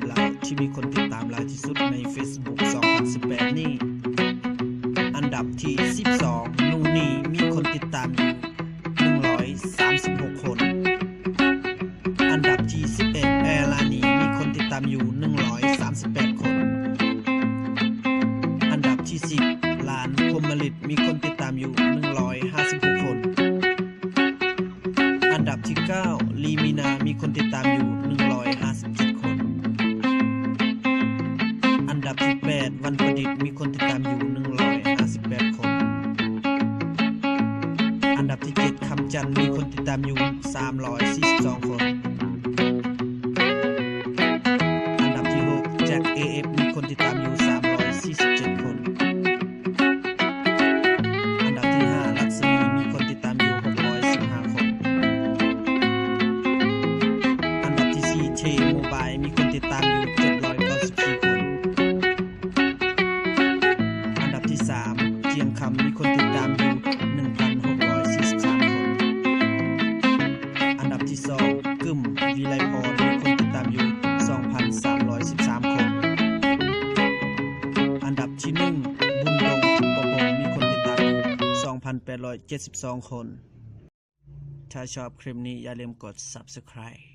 Blauw ທີ່ມີຄົນຕິດຕາມຫຼາຍທີ່ສຸດໃນ Facebook ສອງພັນສິບແປດນີ້. ອັນດັບທີສິບສອງ ນູນີ ມີຄົນຕິດຕາມຢູ່ໜຶ່ງຮ້ອຍສາມສິບຫົກຄົນ. ອັນດັບທີສິບເອັດ ແອລານີ ມີຄົນຕິດຕາມຢູ່ໜຶ່ງຮ້ອຍສາມສິບແປດຄົນ. ອັນດັບທີສິບ ລານ ພົມມະລິດ ມີຄົນຕິດຕາມຢູ່ໜຶ່ງຮ້ອຍຫ້າສິບຫົກຄົນ. ອັນດັບທີເກົ້າ ລີມີນາ ມີຄົນຕິດຕາມຢູ່ໜຶ່ງຮ້ອຍຫ້າສິບເຈັດຄົນ. ອັນດັບທີແປດ ວັນປະດິດ ມີຄົນຕິດຕາມຢູ່ໜຶ່ງຮ້ອຍຫ້າສິບແປດຄົນ. ອັນດັບທີເຈັດ ຄຳຈັນ ມີຄົນຕິດຕາມຢູ່ສາມຮ້ອຍສີ່ສິບສອງຄົນ. ອັນດັບທີຫົກ ແຈັກ ເອເອັຟ ມີຄົນຕິດຕາມຢູ່ສາມຮ້ອຍສີ່ສິບເຈັດຄົນ. ອັນດັບທີຫ້າ ລັດສະໝີ ມີຄົນຕິດຕາມຢູ່ຫົກຮ້ອຍສິບຫ້າຄົນ. ອັນດັບທີສີ່ ເທໂມບາຍ ມີຄົນຕິດຕາມຢູ່ເຈັດຮ້ອຍເກົ້າສິບສີ່ຄົນ. ອັນດັບທີສາມ ຈຽງຄຳ ມີຄົນຕິດຕາມຢູ່ໜຶ່ງພັນຫົກຮ້ອຍສີ່ສິບສາມຄົນ. ອັນດັບທີສອງ ກຶ້ມ ວິໄລພອນ ມີຄົນຕິດຕາມຢູ່ສອງພັນສາມຮ້ອຍສິບສາມຄົນ. ອັນດັບທີໜຶ່ງ ບຸນດົງ ປະພົງ ມີຄົນຕິດຕາມຢູ່ສອງພັນແປດຮ້ອຍເຈັດສິບສອງຄົນ. ຖ້າຊອບຄລິບນີ້ ຢ່າລືມກົດ Subscribe.